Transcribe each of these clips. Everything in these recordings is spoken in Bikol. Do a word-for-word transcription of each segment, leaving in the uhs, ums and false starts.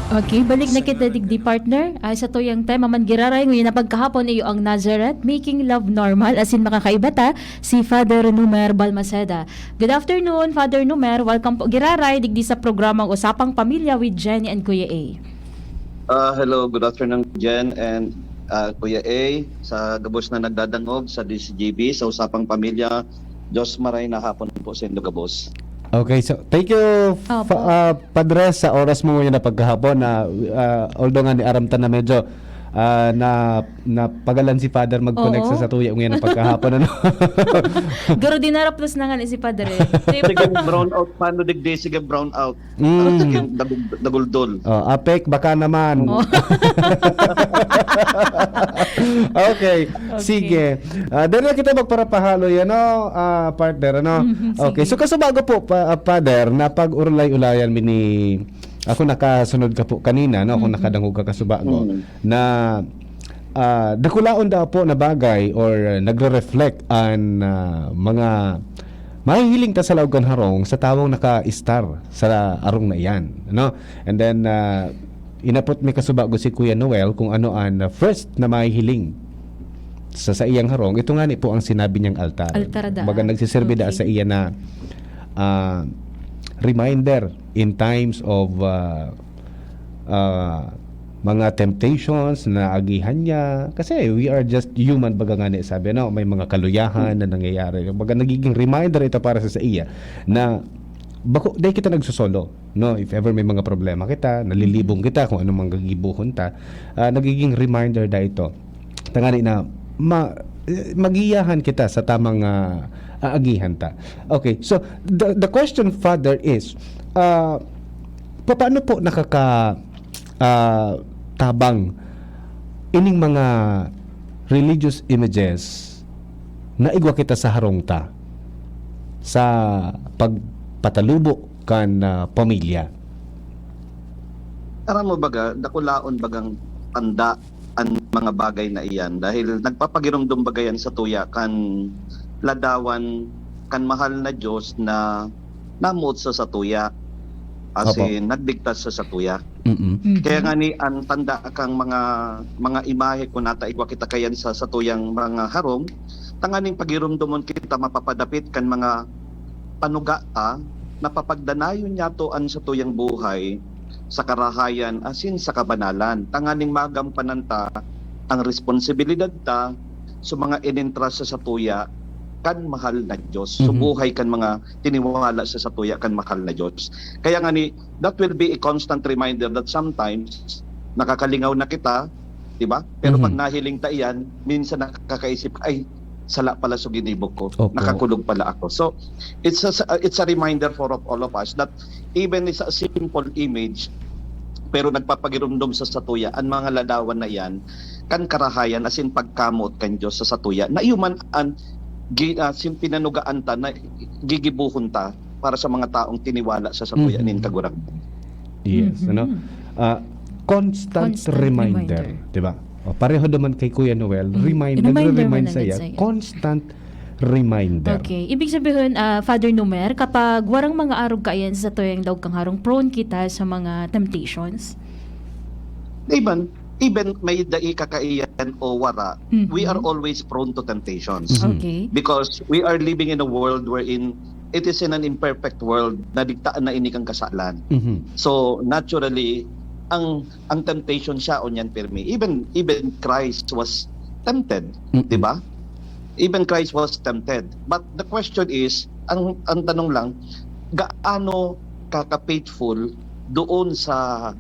Okay, balik na kita digdi, partner. Ay, sa tuyang tema man giraray, ngunyan na pagkahapon iyo ang Nazareth, Making Love Normal, asin makakaiba ta, si Father Numer Balmaceda. Good afternoon, Father Numer. Welcome po giraray digdi sa programang Usapang Pamilya with Jenny and Kuya A. Ah, hello, good afternoon, Jen and ah, Kuya A. Sa gabos na nagdadangog sa D C G B, sa Usapang Pamilya, Diyos maray na hapon po sa indo gabos. Okay, so thank you, Opo. fa- ah, Padre, sa oras mo ngayon na pagkahapon. Na, ah, although nga ni aram ta na medyo ah, na napagalan si Father mag-connect Oo. sa satuya ngayon na pagkahapon, ano? Garo dinaraplos na nga ni si Padre. Sige, brown out, paano digdi? Sige, brown out. Mm. Sige, dagul- daguldol. Oh, apek, baka naman. Oh. Okay. Sige. Ah, dahil na kita magparapahalo yan, no, ah, partner, ano? Mhm, Okay. sige. So, kasubago po, pa, ah, Father, na pag-urulay-ulayan mi ni... Ako nakasunod ka po kanina, no? Ako Mhm. nakadangog ka kasubago, Mhm. na ah, dakulaon daw po na bagay or nagre-reflect an ah, mga mahihiling ta sa laog kan harong sa tawong naka-istar sa arong na iyan, no? And then, ah, inapot mi kasubago si Kuya Noel kung ano an ah, first na mahihiling sa saiyang harong. Ito nga ni po ang sinabi niyang altar. Altar daan. Baga nagsiserbi daan Okay. sa iya na ah, reminder in times of ah, ah, mga temptations na agihan niya. Kasi we are just human, baga nga ni sabi, no? May mga kaluyahan na nangyayari. Baga nagiging reminder ito para sa, sa iya na bako, dahil kita nagsosolo, no? If ever may mga problema kita, nalilibong kita kung anong mga gigibuhon ta, ah, nagiging reminder da ito. Tangani na ma, eh, magiyahan kita sa tamang ah, aagihan ta. Okay, so the, the question, Father, is, ah, paano po nakaka ah, tabang ining mga religious images na igwa kita sa harong ta sa pagpatalubo kan ah, pamilya? Aram mo baga, dakulaon bagang tanda an mga bagay na iyan dahil nagpapagirumdom baga yan sa tuya kan ladawan kan mahal na Diyos na namuot sa satuya. As Opo. in, nagdigtas sa satuya. Mm-mm. Mhm. Kaya nga ni ang tanda kang mga mga imahe kung nataigwa kita kayan sa satuyang mga harong, tanganing pagirumdomon kita mapapadapit kan mga panuga ta, napapagdanayon niyato an satuyang buhay sa karahayan asin sa kabanalan, tanganing magampanan ta ang responsibilidad ta sa mga inintrust sa satuya kan mahal na Diyos. So Mhm. buhay kan mga tiniwala sa satuya kan mahal na Diyos. Kaya nga ni, that will be a constant reminder that sometimes nakakalingaw na kita, di ba? Pero Mhm. pag nahiling ta iyan, minsan nakakaisip ka, "Ay, sala pala sa ginibo ko. Opo. Nakakulog pala ako." So, it's a, it's a reminder for of all of us that even it's a simple image, pero nagpapagirumdom sa satuya, ang mga ladawan na iyan, kan karahayan, as in pagkamot kan Diyos sa satuya, na iyo man an gi-, ah, sin-, pinanugaan ta, na gigibuhon ta para sa mga taong tiniwala sa satuya Mhm. nin Kagurangnan. Yes, Mhm. ano? Ah, constant, Constant reminder, reminder. 'di ba? O, pareho naman kay Kuya Noel, Mhm. remind, Reminder nagre-remind man sa agad iya, sa iya. Constant reminder. Okay. Ibig sabihin, ah, Father Numer, kapag warang mga arog kaiyan sa tuyang daog kang harong, prone kita sa mga temptations? Even, even may dai kakaiyan o wara, Mhm. we are always prone to temptations. Mhm. Okay. Because we are living in a world wherein it is in an imperfect world na digtaan na ini kan kasalan. Mhm. So, naturally, ang ang temptation siya, onyan pirmi. Even even Christ was tempted, Mm-mm. 'di ba? Even Christ was tempted. But the question is, ang ang tanong lang, gaano ka ka-faithful doon sa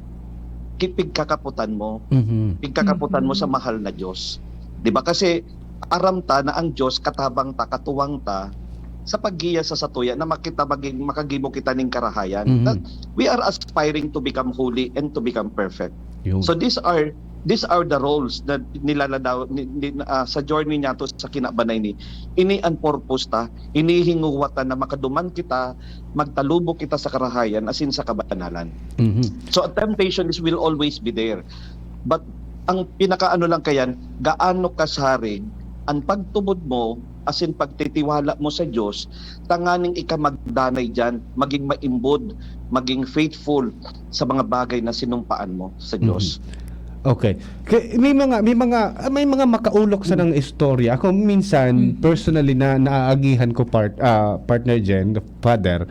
ki-, pigkakaputan mo? Mhm. Pigkakaputan mo Mhm. sa mahal na Diyos. 'Di ba? Kasi aram ta na ang Diyos katabang ta, katuwang ta sa paggiya sa satuya na makita maging, makagibo kita ning karahayan. Mhm. That we are aspiring to become holy and to become perfect. Yun. So these are these are the roles na nilaladaw ni, ni, ah, sa journey niya to sa kinabanay ni. Ini ang purpose ta, hinihinguwa ta na makaduman kita, magtalubo kita sa karahayan, as in sa kabanalan. Mhm. So a temptation is will always be there. But ang pinakaano lang kayan, gaano kasarig ang pagtubod mo, as in pagtitiwala mo sa Diyos, tanganing ika magdanay diyan, maging maimbod maging faithful sa mga bagay na sinumpaan mo sa Diyos. Okay. Kay may mga may mga ah, may mga makaulok sa nang istorya. Ako minsan Mhm. personally na naaagihan ko part ah, partner Jen, father,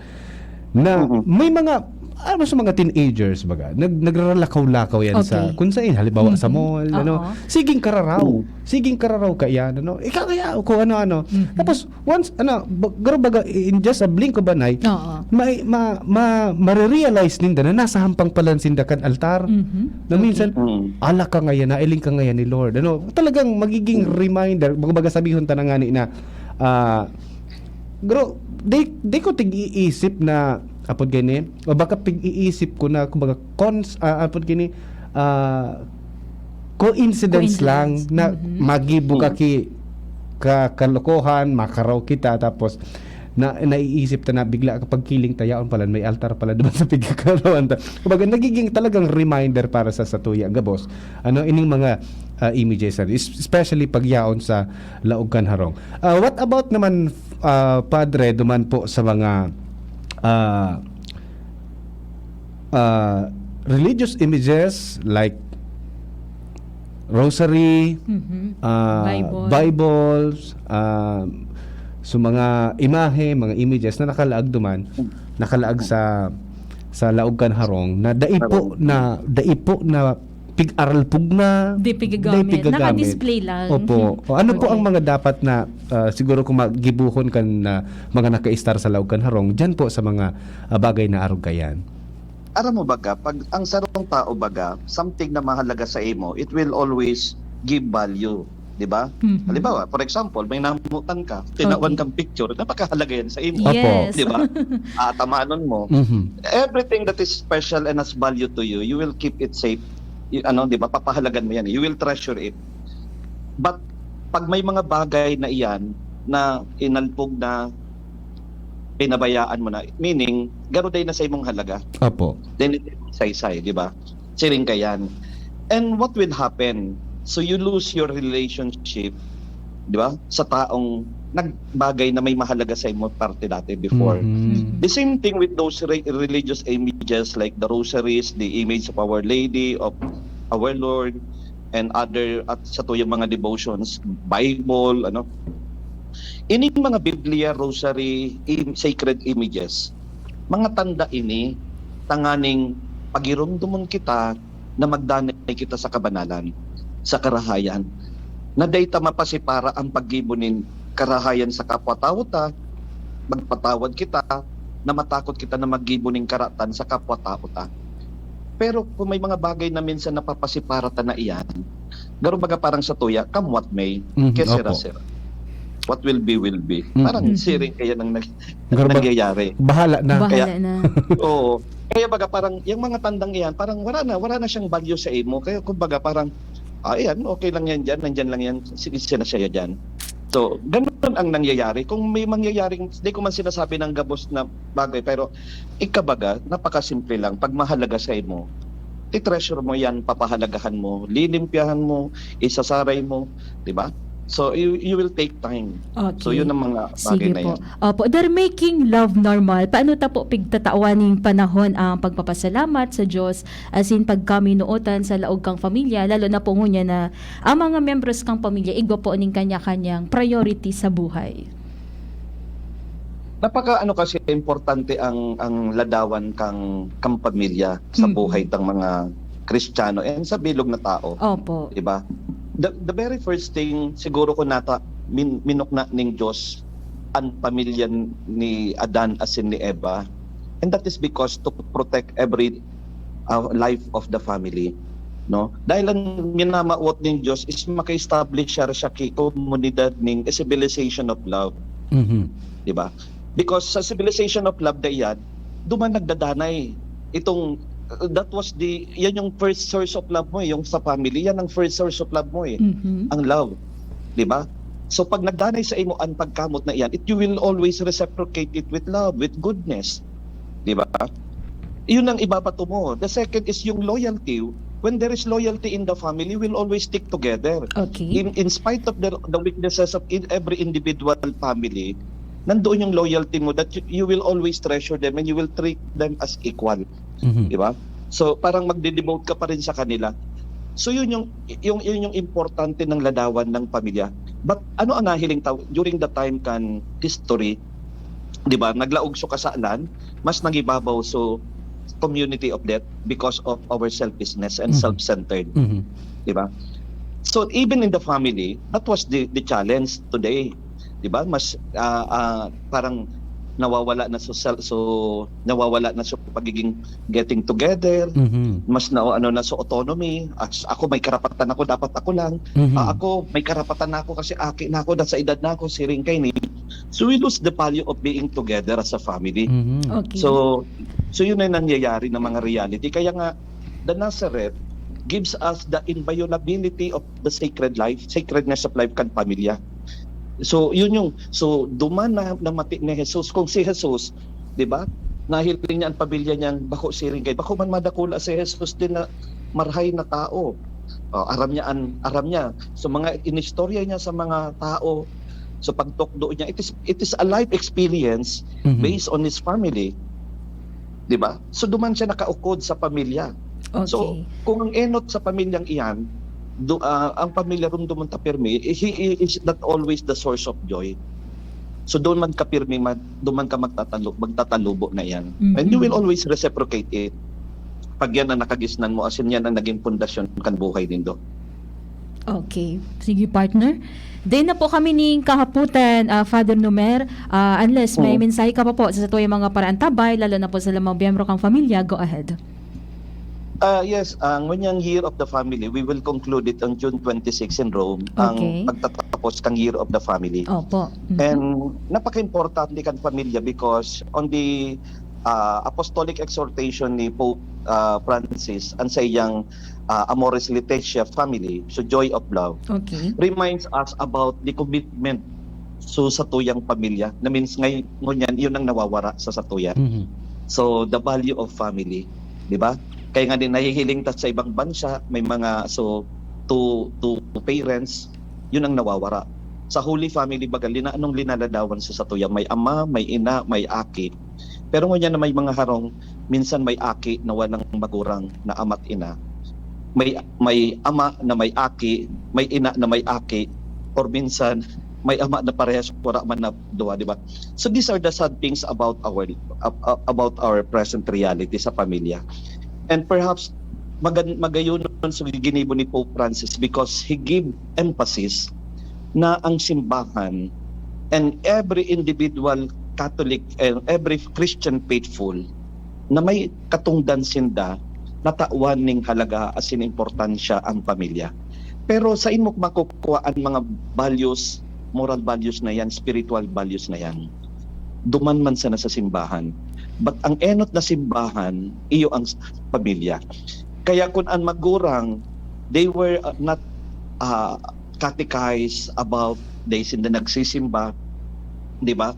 na Mhm. may mga ano sa mga teenagers baga, nag nagraralakaw-lakaw yan sa Okay. kung saan halimbawa sa Mhm. mall, ano. Oo. Siging kararaw. Mhm. Siging kararaw ka yan, ano. Ikaw kaya kung ano-ano. Mhm. Tapos once ano, ba- garo baga in just a blink of an eye, Oo. may ma, ma, marirealize ninda na nasa hampang pala sinda kan altar. Mhm. Na minsan, Mm. ala ka ngayon, nailing ka ngayon ni Lord. Ano, talagang magiging reminder, baga sabihon ta na nga ni na, ah, bro, di, di ko tig-iisip na, apod gani, o baka pig-iisip ko na, kumbaga, cons, ah, apod gani, ah, coincidence, Coincidence. lang na Mhm. magibo ka Mm. ki ka kalokohan, makaraw kita, tapos na naiisip ta na bigla kapag kiling ta yaon pala, may altar pala duman sa pigkakarawan ta. Kumbaga, nagiging talagang reminder para sa satuya, gabos. Ano, ining mga ah, images, ano, es- especially pag yaon sa laog kan harong. Ah, what about naman, ah, Padre, duman po sa mga ah, ah, religious images like rosary, Mhm. ah, Bible. Bibles, ah, so mga imahe, mga images na nakalaag duman, nakalaag sa sa laog kan harong na dai po Harong. na dai po na pig-aralpog na Di pigagamit. dai pigagamit. Naka-display lang. Opo. O, ano po Okay. ang mga dapat na ah, siguro kung magibuhon kan ah, mga nakaistar sa laog kan harong diyan po sa mga ah, bagay na arog kayan? Aram mo baga, pag ang sarong tao baga, something na mahalaga sa imo, it will always give value, di ba? Mhm. Halimbawa, for example, may namutan ka, tinawan Okay. kang picture, napakahalaga yan sa imo. Opo. Yes. Di ba? Atamanon mo. Mhm. Everything that is special and has value to you, you will keep it safe. Y- ano, di ba? Papahalagan mo yan. You will treasure it. But pag may mga bagay na iyan na inalpog na, pinabayaan mo na, meaning, garuday na sa imong halaga. Opo. Then it saysay, di ba? Siring ka yan. And what will happen? So you lose your relationship, di ba? Sa taong nagbagay na may mahalaga sa imo parte dati before. Mhm. The same thing with those re- religious images like the rosaries, the image of Our Lady, of our Lord, and other at sa tuyang mga devotions, Bible, ano. Ining mga Biblia, rosary, im- sacred images, mga tanda ini tanganing pagiromdomon kita na magdanay kita sa kabanalan, sa karahayan. Na dai ta mapasipara ang paggibo nin karahayan sa kapwa-tawo ta, magpatawad kita, na matakot kita na maggibo nin karatan sa kapwa-tawo ta. Pero kung may mga bagay na minsan napapasipara ta na iyan, garo baga parang sa tuya, come what may, Mhm, que opo. sera, sera. What will be, will be. Mhm. Parang Mhm. siring kaya nang nag- Garo bag- nangyayari. Bahala na. Bahala Kaya- na. Oo. Kaya baga parang, yung mga tandang iyan, parang wala na, wala na siyang value sa imo. Kaya kumbaga parang, ah, yan, okay lang yan dyan, nandyan lang yan, sige, sinasaya dyan. So, ganun ang nangyayari. Kung may mangyayaring, di ko man sinasabi ng gabos na bagay, pero ikabaga, napakasimple lang. Pag mahalaga sa imo, titreasure mo yan, papahalagahan mo, lilimpyahan mo, isasaray mo, di ba? So, you, you will take time. Okay. So, yun ang mga bagay Sige na po. yan. Opo. They're making love normal. Paano ta po pigtatawan ning panahon ang pagpapasalamat sa Diyos, asin pagkaminootan sa laog kang pamilya, lalo na po ngunyan na ang mga membros kang pamilya, igwa po ning kanya-kanyang priority sa buhay? Napaka ano kasi importante ang ang ladawan kang kang pamilya sa Mm. buhay tang mga Kristiyano and sa bilog na tao, Opo. di ba? The, the very first thing siguro ko nata min, minukna ning Diyos ang pamilya ni Adan asin ni Eva, and that is because to protect every uh, life of the family, no? Dahil ang minamawot ning Diyos is maka-establish siya, siya ki komunidad ning a civilization of love, Mhm. di ba? Because sa civilization of love na iyan, duman nagdadanay itong uh, that was the yan yung first source of love mo eh, yung sa family, yan ang first source of love mo eh, Mhm. ang love, di ba? So pag nagdanay sa imo ang pagkamot na iyan, it you will always reciprocate it with love, with goodness, di ba? Yun ang ibabato mo. The second is yung loyalty. When there is loyalty in the family, we'll always stick together. Okay. In in spite of the the weaknesses of in every individual family, nandoon yung loyalty mo that you, you will always treasure them and you will treat them as equal. Mhm. Di ba? So, parang magde-devote ka pa rin sa kanila. So, yun yung, yung, yun yung importante ng ladawan ng pamilya. But ano ang nahiling tao during the time kan history, di ba? Naglaog so kasalan, mas nangibabaw so community of death because of our selfishness and Mhm. self-centered. Mhm. Di ba? So, even in the family, that was the, the challenge today. Di ba? Mas, ah, ah, parang nawawala na so, sel- so nawawala na so pagiging getting together, Mhm. mas na ano na so autonomy. As, ako may karapatan ako, dapat ako lang. Mhm. Ah, ako may karapatan na ako kasi aki na ako, nasa edad na ako, siring kay ni. So we lose the value of being together as a family. Mhm. Okay. So, so yun ay nangyayari na mga reality. Kaya nga, the Nazareth gives us the inviolability of the sacred life, sacredness of life kan pamilya. So, yun yung, so, duman na namati ni Jesus. Kung si Jesus, di ba, nahiling niya ang pamilya niyang bako siring kay, bako man madakula si Jesus din na marhay na tao. Oh, aram niya an, aram niya. So, mga inistorya niya sa mga tao, so pagtukdo niya, it is, it is a life experience Mhm. based on his family. Di ba? So, duman siya nakaukod sa pamilya. Okay. So, kung ang enot sa pamilyang iyan, do, ah, ang pamilya rum duman ta pirmi, he is not always the source of joy. So, doon man ka pirmi, mag, doon man ka magtatalo, magtatalubo na iyan. Mhm. And you will always reciprocate it. Pag yan ang nakagisnan mo, asin yan ang naging pundasyon kan buhay nindo. Okay. Sige, partner. Din na po kami ning kahaputan, ah, Father Numer. Ah, unless may Oo. mensahe ka pa po sa satuyang mga paraantabay, lalo na po sa mga miyembro kang pamilya, go ahead. Ah, yes, ang ngonyang Year of the Family, we will conclude it on June twenty-six in Rome, Okay. ang pagtatapos kang Year of the Family. Opo. Mhm. And napaka-importante kan pamilya because on the ah, apostolic exhortation ni Pope ah, Francis, ang sa iyang ah, Amoris Laetitia family, so joy of love, Okay. reminds us about the commitment so sa tuyang pamilya na means ngay ngunyan yun ang nawawara sa satuya. Mhm. So the value of family, di ba? Kaya nga din nahihiling ta sa ibang bansa, may mga so two two parents, yun ang nawawara. Sa Holy Family baga lina anong linaladawan sa satuya, may ama, may ina, may aki. Pero ngunyan na may mga harong, minsan may aki na walang magurang na ama't ina. May may ama na may aki, may ina na may aki, or minsan may ama na parehas wala man na duwa, di ba? So these are the sad things about our ab- ab- about our present reality sa pamilya. And perhaps magan magayon so ginibo ni Pope Francis because he gave emphasis na ang simbahan and every individual Catholic and every Christian faithful na may katungdan sinda natawan ning halaga asin importansya ang pamilya. Pero sa imo makukuha ang mga values, moral values na yan, spiritual values na yan, duman man sana sa simbahan. But ang enot na simbahan, iyo ang s- pamilya. Kaya kung ang magurang, they were uh, not uh, catechized about they sinda nagsisimba, di ba?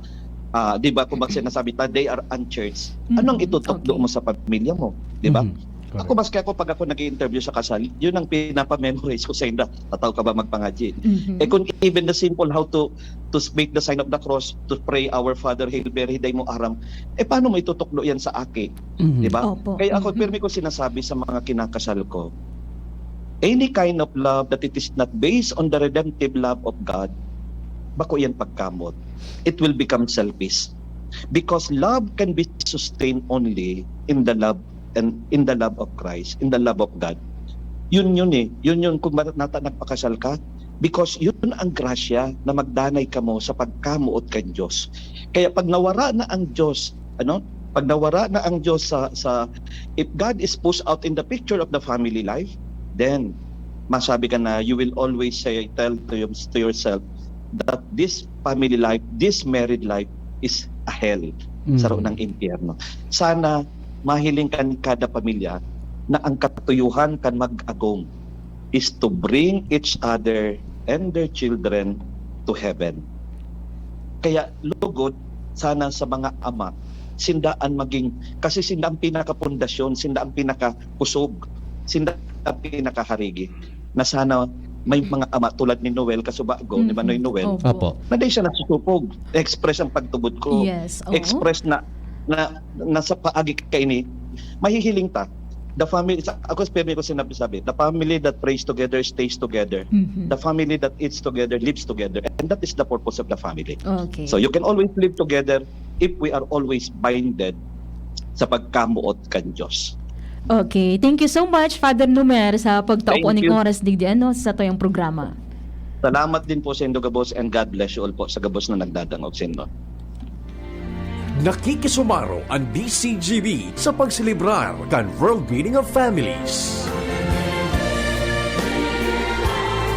Ah, di ba kung sinasabi ta, they are unchurched. Anong Mhm, itutukdo okay. mo sa pamilya mo? Di ba? Mhm. Correct. Ako, maski ako, pag ako nag-interview sa kasal, yun ang pinapamemorize ko sa inda. Tataw ka ba magpangadyi? Mhm. Eh kung even the simple how to to speak the sign of the cross, to pray Our Father, Hail Mary, dai mo aram, eh paano mo itutukdo yan sa aki? Mhm. Di ba? Opo. Kaya ako, Mhm. pirmi ko sinasabi sa mga kinakasal ko, any kind of love that it is not based on the redemptive love of God, bako yan pagkamot. It will become selfish. Because love can be sustained only in the love and in the love of Christ, in the love of God. Yun yun eh. Yun yun kung bakit nata nagpakasal ka. Because yun ang grasya na magdanay kamo sa pagkamuot kan Diyos. Kaya pag nawara na ang Diyos, ano? Pag nawara na ang Diyos sa sa if God is pushed out in the picture of the family life, then masabi ka na you will always say tell to, your, to yourself that this family life, this married life is a hell, Mm. saro ng impyerno. Sana mahiling kan kada pamilya na ang katuyuhan kan mag-agom is to bring each other and their children to heaven. Kaya lugod sana sa mga ama, sinda ang maging, kasi sinda ang pinakapundasyon, sinda ang pinakakusog, sinda ang pinakaharigi, na sana may mga ama tulad ni Noel Kasubago, ni Mhm. Manoy Noel, Opo. Opo. na di siya nagsusupog. Express ang pagtubod ko. Yes, oo. Express na, na nasa paagi kaini, mahihiling ta. The family, sa, ako, pirmi ko sinabi-sabi, the family that prays together stays together. Mhm. The family that eats together lives together. And that is the purpose of the family. Okay. So you can always live together if we are always binded sa pagkamoot kan Diyos. Okay. Thank you so much, Father Numer, sa pagtao po Thank ning you. oras digdi ano sa tuyang programa. Salamat din po sa indo gabos, and God bless you all po sa gabos na nagdadangog sa indo. Nakikisumaro ang D C G B sa pagselebrar kan World Meeting of Families.